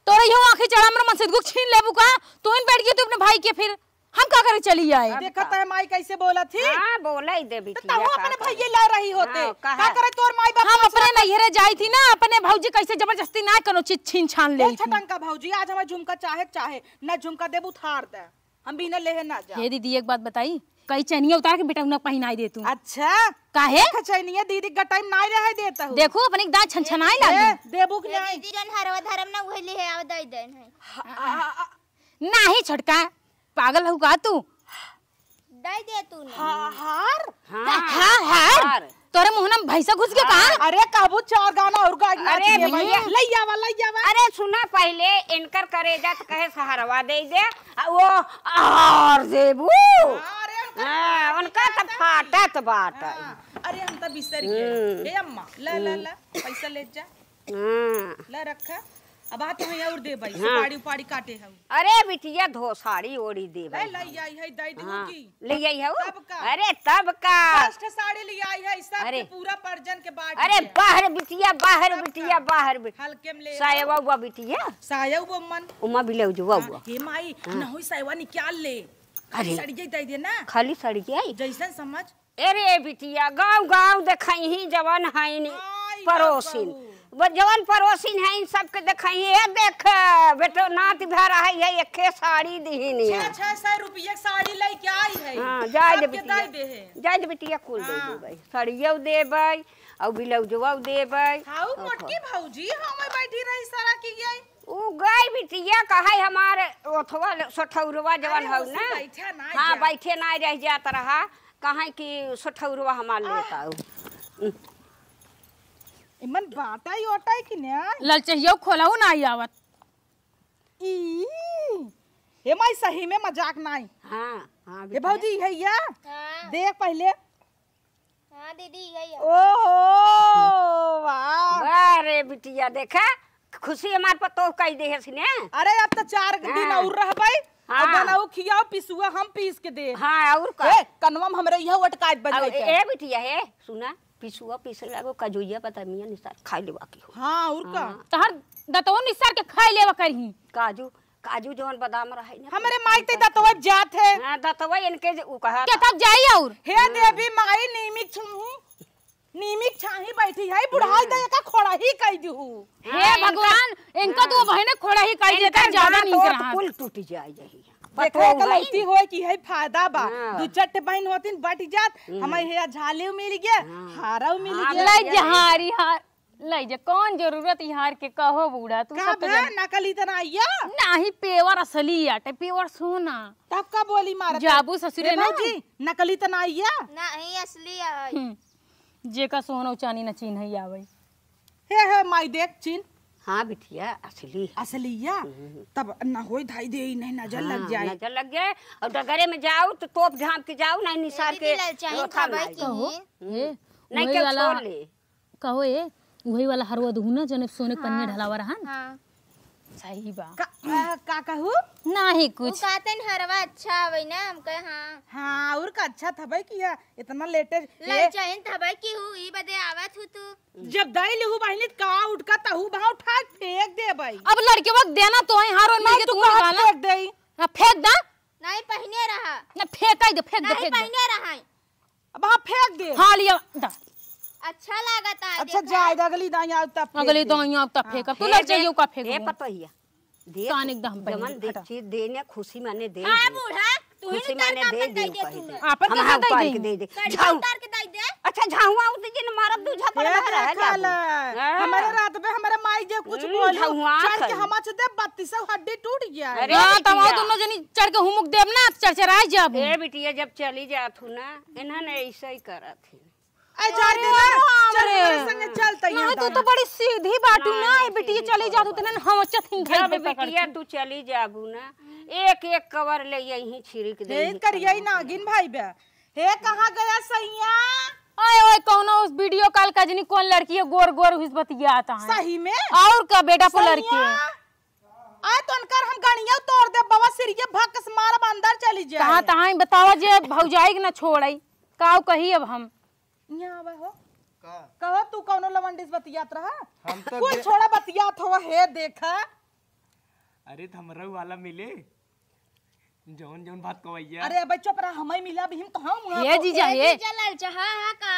तोरे इहो आँखी चढ़ा, हमरा मनसेदगो छीन लेबू का? तू ही बैठ गई तू अपने भाई के, फिर हम का करे चली आए? अब देखत का? है माई कैसे बोलत ही? हाँ, बोले ही दे तो बिटिया, तहु का अपने करे? भैये ला रही होते। हाँ, कहा? का करे तोर माई बाप हम अपने नैहरे जाई थी ना, अपने भौजी कैसे जबरदस्ती ना कोनो चीज छीन छान ले ए थी। छटंका भौजी, आज हमार झुमका चाहे, चाहे ना झुमका देबू थार दे। हम बिना लेहे ना जा। हे दीदी, एक बात बताई, कई चैनिया उतार के बेटा उन्हें पहिनाई दे तू। अच्छा। काहे? अच्छा, चैनिया दीदी का टाइम नाई रहे देता हूँ। देखो, अपने दाँत छनछनाए ए, लागे। देबू कि ए, नहीं? दीदी, जन हरवा धरम ना उहे लिहे आवे दई देन है। हा, हा, हा, नाही छोटका, पागल हऊ का तू? दई दे तू ना। हा, हार? हाँ, हाँ, हार। हार। तोरे मुँह में भैंसा घुस गया का? हाँ। अरे, कहबू चार गाना और गाड़ी अरे, नाचिए भाई। भैया। लई आवा, लई आवा। अरे, सुना पहिले, इनकर करेजा त कहे सहरवा दे दे, आ वो आर देबू। अरे, उनकर हाँ, उनका त फाटत बाटे। हाँ, अरे, हम त बिसर गए। हम्म। हे अम्मा, ला, ला, हम्म। ला, पैसा ले जा। हाँ। ला रखा। अब आ तो है और दे भाई, हाँ। सुपारी उपारी काटे हऊ। अरे बिटिया, धो साड़ी ओढ़ी दे ले, भाई। ले आई है, दे दूँ हाँ। की? ले आई है वो? तब का? अरे तब का? दस ठे साड़ी ले आई है, सब अरे। के पूरा परजन के बाँट अरे दिया। बाहर बिटिया, बाहर तब बिटिया, का? बाहर बि-, हल्के में ले साया आओ। वा, वा बिटिया। साया वो मन। उमा ब्लाउज वा, हाँ, वा। हे माई, हाँ। न होई साया निकाल ले। खाली अरे। साड़ी दे दे ना। खाली साड़ी आई? जैसन समझ। अरे बिटिया, गाँव गाँव देखइहीं जवन हइन आई परोसिन। बाबू। ब-, जवन परोसिन हइन सबके देखइहीं, "ए देख, बेटो नाती भर है, ये एके साड़ी दिहिन छह, है।" छह सौ रुपया के साड़ी लेके आई है। हाँ, जाए दे सबके बिटिया। दे दे है। जाए दे बिटिया, कुल दे हाँ। देबै। साड़ियो देबै, और ब्लाउजवा देबै। हाउ और मोटकी भौजी, हम बैठी रही सारा की गई। उ गई बिटिया, कहै हमार ओथवा ल-, सोठौरवा जवन अरे, हौ ओसे ना? बैठा ना हाँ, जा। बैठे ना रह जात रहा, कहै कि सोठौरवा हमार आ। लेत आऊ। इमन बाटै ओटै कि ना? ललचहियो खोलहु ना आवत। ई, हे माई, सही में मजाक नाई। हाँ, हाँ, हे बिटिया। भौजी, है या? हाँ। देख पहिले। हाँ दीदी, यही है। ओहो, वाह। वाह रे बिटिया, देखा, खुशी हमार पतोह कई देहस ने। अरे, अब तो चार दिन हाँ। और रहबै। हाँ। अब बनाऊ, खियाऊ, पिसुआ हम पीस के दे। हाँ, और का? ए, कनवा में हमरे यह वटकाइत बजाई और के। ए बिटिया, हे, सुना, पिसुआ पीसे लागो, कजुइया बदामिया निसार खाई लेवा की हो। हाँ, और का? हाँ। तहर दतवा निसार के खाई लेवा करही। काजू, काजू जवन बादाम रहे ना, हमरे माई ते दतवा जात है। हाँ, दतवा इनके जे उ कहा के था। तब जाई और? हे हाँ। देवी माई, नीमिक छाही, नीमिक छाही बैठी है, बुढ़ाई हाँ। दे का खोड़ा ही कह दू। हे हाँ, इनका भगवान, इनका हाँ। तो बहने खोड़ा ही कह इनका देता, ज्यादा ना नीक तो रहा। कुल टूट जाए यही। देखो, पतोह एक है। लड़की होए की है फायदा बा। हाँ। दू चार ठे बहन होतिन बट जात, हम्म। हमें हे झालियो मिल गया, हाँ। हारव मिल हाँ, गया। ले जा हारी हार। ले जा, कौन जरूरत इहार के कहो बूढ़ा, तू का सब तो भा, जान। नकली त ना आइया? नाही, पेवर असली आटे, पेवर सोना। तब का बोली मारत? जाबू ससुरे ए ना। भौजी, नकली त ना आइया? नाही, असली है। हम्म, जेका सोना चानी न चिन्ह ही आवे। हे, हे, माई देख चिन्ह। हाँ बिटिया, असली है। असली या? हम्म। तब ना होई धाई दे, नहीं नजर हाँ, लग जाए। नजर लग जाए, और डगरे में जाऊ तो तोप झांप के जाऊ, नहीं निसार ए के दीदी, ललचाई लोथा खावे माई। की कहो, नहीं। ए, नहीं वही केहू वाला छोड़ ले। कहो ए, उही वाला हरवा दुहू ना, जने सोने के पनिया हाँ। ढलावा रहन। हाँ। सही बा। का, आ, का कहू? नाही उ कुछ। कहते न हरवा अच्छा आवे ना, हम कहे हाँ। हाँ, और का अच्छा थबे किया, इतना लेटे। ललचाइन थबे की हूँ, ई बदे आवत हूँ तू। जब दाई लेहू बहिनी त का उठका तहू भाव ठाक फेंक दे। पाई। अब लड़के वक्त देना तो है, हार और नहीं, मिलके तू तू कहाँ निकाला। फेंक देई? हाँ, फेंक दा। नहीं पहिने रहा। ना, फेंकाई दे, फेंक दे, नहीं फेंक दे। पहिने रहा। अब हाँ, फेंक दे। हाँ, लिया, दा। अच्छा लागत है, अच्छा, देखा। जाए दे, अगली दाई आउ तब फेंक अगली दे। दाई आउ तब हाँ। फेंक। अब तू फेंक लड़ दे। जाइयो का फेंक ए दे। पतोहिया, देख, कान एकदम पहले जवन दे हटा। चीज देने खुशी माने दे हाँ, दे। बूढ़ा, तू ही खुशी ना माने तार दे कान दे, कह दे तू। कह दे। आपन हम कैसे हाउ दे पार दे? के दे दे। कड़ी झाऊ। उतार के दे दे। अच्छा, झाउआ उत जिन मारब दू झपड़ ए, मार है देखा जाबू। ले। हाँ। हमारे रात में हमारे माई जे कुछ हम्म, बोलो, झाउआ चढ़ के खाई। हमाच दे बत्तीस हड्डी टूट गया है। अरे हाँ, तो बिटिया। वहाँ दोनों जनी चढ़ के हुमुक देब ना, चरचराई जाबू। ए बिटिया, जब चली जात हूँ ना, इन्हन ऐसे ही करत है। ए, जाए अरे दे ना, राम चल रे। हमारे संगे चल तैयार नहीं, तू दाना। तो बड़ी सीधी बाटू ना, नहीं, ए बिटिया सीधी चली जा, तू बात। तने हम चथिन घर जब पे पकड़ बिटिया के। तू चली जाबू ना, एक एक कवर ले यहीं छिड़क दे यही यहीं करिए कवर। नागिन भाई बे। हे, कहाँ गया सैया? ओए, ओए, कौनो उस वीडियो कॉल का जनी कौन लड़की है, गोर गोर हुई बतियात है। सही में? और का बेटा को लड़की है। सैया? आए तो उनकर हम गणिया तोड़ दे, बाबा सिरिये भक्स मारब अंदर चली जाए। कहाँ तहाँ बतावा जे भौजाई के ना छोड़ाई, काऊ कही अब हम। यहाँ आवा हो। का? कहो तू कौनो लवंडिस बतियात रहा? हम तो कुल दे- छोड़ा बतियात हो, हे देखा। अरे तो हमरो वाला मिले, जौन जौन बात कवैया। अरे अबे चुप रहा, हमई मिला अभी हम कहाँ हुआ ये तो? जीजा, ए ये। जीजा लाल चाहा हा का?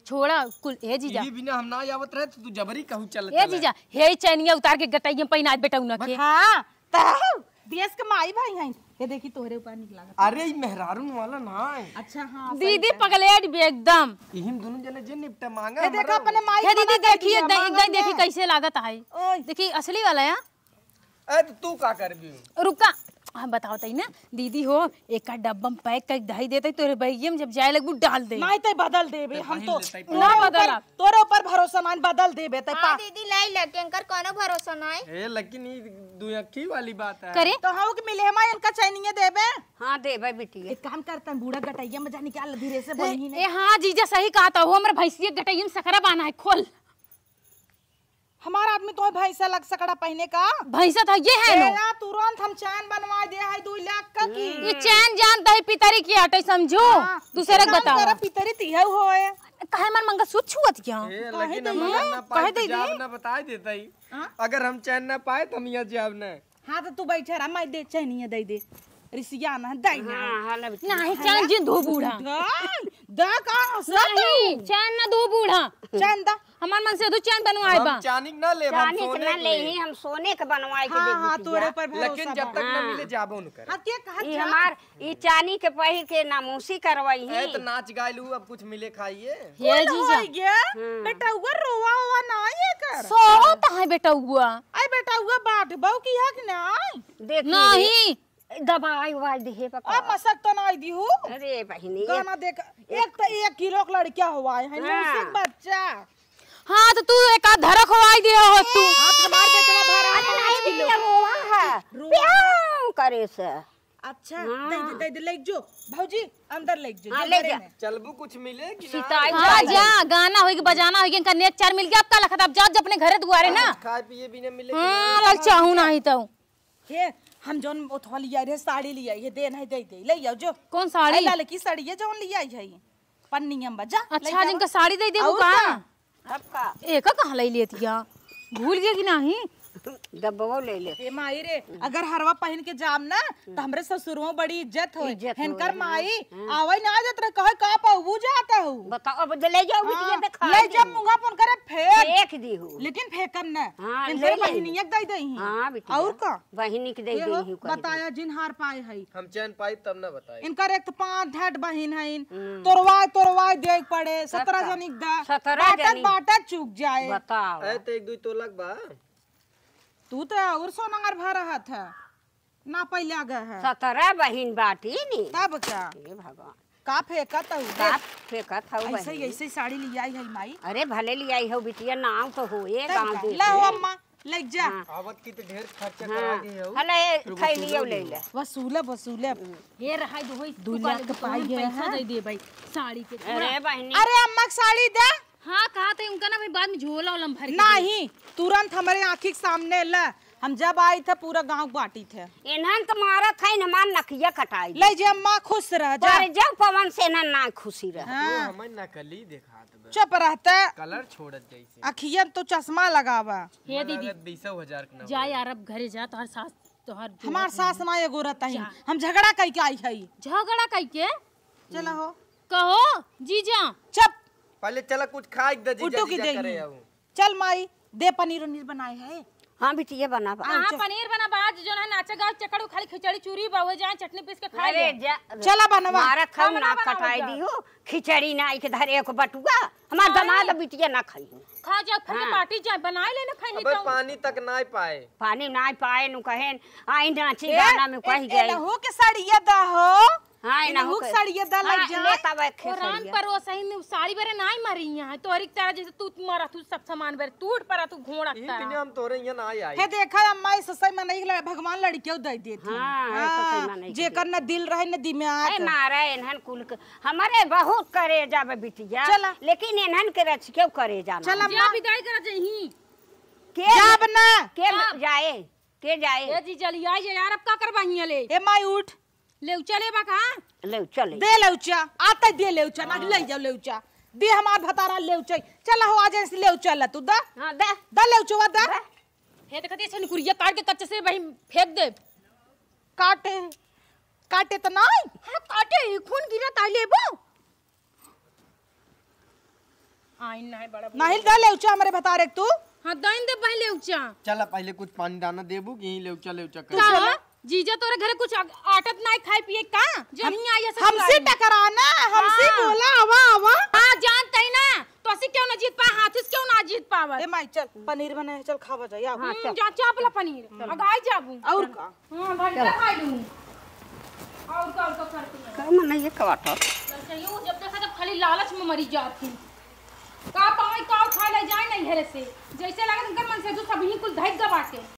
छोड़ा कुल, ए जीजा। ये बिना हम ना आवत रहे तो तू जबरी कहू चलत ए चला। जीजा, हे चैनिया उतार के गटैया में पहिना बेटा उना के। हाँ, तो देश के माई भाई हैं। ये देखी तोहरे ऊपर निक लागत। अरे ई मेहरारून वाला ना है। अच्छा हाँ, सही दीदी है। पगलेट भी एकदम। इहिन दोनों जने जे निपटा मांगा ये देखा हमरा। अपने माई हे दीदी बना दे देखी दिया, एकदम, मांगा एकदम देखी ना। कैसे लागत है। ओए। देखी असली वाला है। ए, तो तू का करबी? रुका, हम बताओ तई ना, दीदी हो, एक डब्बा में पैक करके धई देते, तोरे बैगिया में जब जाए लगबू डाल दे। नहीं, तई बदल देबे, हम तो तोरे ऊपर, तोरे ऊपर भरोसा नहीं, बदल देबे, तई हाँ, पा। दीदी, लाई ले, केंकर कोनो भरोसा नहीं। ए, लेकिन ई दुई अक्खी वाली बात है। करे? तो हम के मिले, हम इनका चैनिया देबे। हाँ, देबे बिटिया। एक काम करता है, बूढ़ा गटैया में जा निकाल, धीरे से बोली ही नहीं। ए, हाँ, जीजा सही कहा था, वो हमरे भैंसिया गटैया में सकरा बाना है, खोल। हमार आदमी तो है भैंसा लग सकड़ा पहिने का। भैंसा तो ये है ए नो। यार, तुरंत हम चैन बनवा दे है दो लाख का की। ये चैन जानता है पितरी की आटे समझो। हाँ, दूसरे के एकदम बताओ। तेरा पितरी तिहौ होए। काहे मन मंगलसूत्र छुअत क्या? ए, काहे लेकिन दे हम ये? अगर ना पाई काहे तो दे जाब दे? ना बताई देता ही। हाँ? अगर हम चैन ना पाए तो हम यहाँ जाब ना। हाँ, तो तू बैठे रह, मैं दे, चैनिया दे दे। रिसिया ना, दे ना। हाँ, हाँ, लब नहीं, चैन जिन धो बूढ़ा। दे, दे का, नहीं, चैन ना धो बूढ़ा। चैन दा। हमार मन से तू चैन बनवाए हम बा। चानी के ना लेब, हम चानी के सोने ना के लेब। लेही, हम सोने के बनवाए के हाँ, देब हाँ, बिटिया। तोरे पर भरोसा लेकिन जब बा। तक ना हाँ। मिले, जाबो न करे। हाँ, के कहा ई जा? हमार ई चानी के पहिर के नामोसी करवाई ही। ए, तो नाच गाय लू, अब कुछ मिले खाइए। हे कुल जीजा। होई गे? हम्म। बेटउआ रोवा ओवा ना आए कर। सोवत है बेटउआ। आई बेटउआ बाट बहू की है कि ना आई? देखी नहीं। रे, दबाई उबाई दिहे बा का। अब मसक तो ना आई दी हूँ। अरे बहिनी, गाना देख, एक तो एक किलो के लड़किया हुआ है, हाँ। नौसिक बच्चा। हाँ, तो तू एक आध धरक हो आई दिया हो तू। हाथ हमार बेटवा भरा है अरे पाँच नहीं, किलो। ये रोवा है। रोवा है। प्याऊ करे से। अच्छा, हाँ। दे दे, दे दे, ले जो। भौजी, अंदर ले जो, हाँ, जो ले घरे जा। में। चलबू कुछ मिले कि ना? सिताई हाँ, जाई। जा, गाना होई कि बजाना होई कि इनका नेक चार मिल गया, अब का लखत, अब जाओ जो अपने घरे दुआरे ना। आज खाए पिए बिना मिले कि हाँ, ना? लाल चाहू ना ही तो। हे, हम जौन ओथवा लिया रे, साड़ी लिया, ये दे नहीं दे दे, ले आओ जो। कौन साड़ी? ए, लाल की साड़ी, ये जौन लिया है, पन्नी हम बजा, अच्छा, ले आज जाओ। इनका साड़ी दे दे, और का? का? तब का? एका कहाँ ले लेतिया? भूल गया कि नहीं? डब्बो ले ले। ए माई रे, अगर हरवा पहन के जाम ना, तो हमरे ससुरवा बड़ी इज्जत होई। इज्जत हेनकर होई, माई, हाँ। आवे ना आ जात रहे, कहे, "का पाऊ जाता हूँ?" बताओ, अब ले जाओ, बिटिया हाँ, दिखाई ले जा, दी। मुंगा पन करे, फेंक। फेंक दी हूँ। लेकिन फेंकम ना। हाँ, इनकर ले ले। बहिनिया के दे दे ही। हाँ, बिटिया। और का? बहिनी के दे ये दे हो, ही, कह दे। बताया जिन हार पाए है। हम चैन पाई तब ना बताई। इनकर एक तो पाँच ढाट बहिन है, हम्म। तोरवाए, तोरवाए दे पड़े, तब सत्रह का? जनी दा। सत्रह बाटत, जनी। बाटत चूक जाए। बताओ। ए, तो एक दुई तोलक बा। तू तो और सोनार भा रहा था, ना पहले आ गए है। सत्रह बहिन बाटी नी। तब क्या? हे भगवान। का फेंकत हऊ? का देख। फेंकत हऊ ऐसे ही, बहिन? ऐसे ही साड़ी लियाई है माई। अरे भले लियाई हो बिटिया, नाव तो हो, ये तब गाँव का? दे ला हो दे। अम्मा, ले जा। हाँ। आवत की तो ढेर खर्चा हाँ। करा गए हो। हले, रुको, थैलियो सुनो ले दो। ले। वसूलब, वसूलब। ये रहा दो, दो लाख के पाई गए पैसा हैं। दे दे भाई, साड़ी के अरे पूरा। बहिनी। अरे अम्मा के साड़ी दे। हाँ, कहा थे उनका ना भाई, बाद में झोला ओला में भर के दे। नहीं, तुरंत हमारे आँखी के सामने ला, हम जब आई थे, पूरा गाँव बाँटी थे। इन्हन तो मारत है, हमार नकिया कटाई दे। ले जे अम्मा, खुश रह जा। पर जब पवन से इन्हन ना खुशी रह। हाँ। तू हमें नकली देखात बा। चुप रहते। कलर छोड़त जैसे। अखियन तो चश्मा लगावा। हे दीदी, लागत बीसो हजार के ना जा होई। यार, अब घरे जा, तोहर सास, तोहर हमार सास ना एगो रहता ही। जा। हम झगड़ा कई के आई है। झगड़ा कई के? चला हो। कहो, जीजा। चुप। पहले चला कुछ खाए दे, जीजा, उठो की जीजा देही। करे आऊ। चल माई, दे पनीर उनीर बनाए है। हाँ बिटिया, बना बा। हाँ, हाँ, चल। पनीर बना बा, आज जो ना नाचे गावे चक्कर, खाली खिचड़ी चूरी बा, वो जाए चटनी पीस के खा अरे ले। जा, चला बनवा। मारा खाऊ हम ना ना बनाओ कटाई जा। दी हो, खिचड़ी ना एक धरे एक बटुआ, हमार हाँ। दमाद बिटिया ना खाई। खा जा, फिर के हाँ। पार्टी जाए, बनाए लेना खाई अबे तो। पानी तक ना पाए। पानी ना पाए, नु कहेन, आई नाची ए, गाना में ए, कही ए, गई। नहु के सड़िया दा हो। हाँ, इन्हें इन्हें हुक हुक साड़िए दा लग हाँ, जा। लेता वह ओ राम खेसरिया। पर वो सही में साड़ी बेरे नाई मारी यहाँ। तोहरी की तरह जैसे तू मारा, तू सब सामान बेरे टूट पड़ा, तू घोड़ा ई तरह। बिना हम तोरे यहाँ ना आई। हे देखा, अम्मा, ऐसा सही में नहीं लगा, भगवान लड़कियों दे देती। हाँ, ऐसा सही में हाँ, नहीं जेकर देती। ना दिल रहे, ना दिमाग। ए, मारा इन्हन कुल के, हमारे बहुत करेजा बे बिटिया। चला। लेकिन इन्हन के रच क्यों करेजा ना? चला, जा अम्मा। विदाई कर जही। के जाब ना। के हाँ। जाए? के जाए? ए जी, जलिया ये यार, अब का करबा हियाँ ले? ए माई, उठ। लेउचा लेबा का? लेउचा ले। दे लेउचा, आते दे लेउचा, ना हाँ। ले जाओ लेउचा। दे हमार भतारा लेउचा। चला हो, आज ऐसे लेउचा ला तू, दा। हाँ, दे। दा लेउचवा, दा। दे। हे देखत, ऐसे निकुरिया काट के कच्चे से वही फेंक दे। काटे, काटे तो नाई। हाँ, काटे, खून गिरत है, लेबो। आइन ना है बड़ा नाहिल, दा लेउचा हमरे भतारे के तू। हाँ, दाइन दे पहले उचा। चला, पहले कुछ पानी दाना देबू कि यहीं लेउचा, लेउचा कर। का हो? जीजा, तोरे घरे कुछ आ-, आटत नाई खाए पिए का? जो हम, नहीं आई ऐसे हमसे खिलाड़ी। टकराना, हमसे हाँ। बोला, आवा, आवा। हाँ, जानते ही ना, तो असी क्यों ना जीत पाए, हाथी से क्यों ना जीत पावत? ए माई, चल, पनीर बनाए, चल खावा जाए, आओ। हाँ, हम्म, चल। जा, चाप ला पनीर। चल। अब आई जाबू। और का? हाँ, भंटा चल। खाई लूँ। और का, और का करती है? का मन ये कवाटर? चल, चल, ये वो जब देखा तब खाली लालच में मरी जात है। का पावे, का उठा ले जाए नहीं घरे से। जैसे लगे उनकर मन से जो सब ही कुल धैक गवाटे।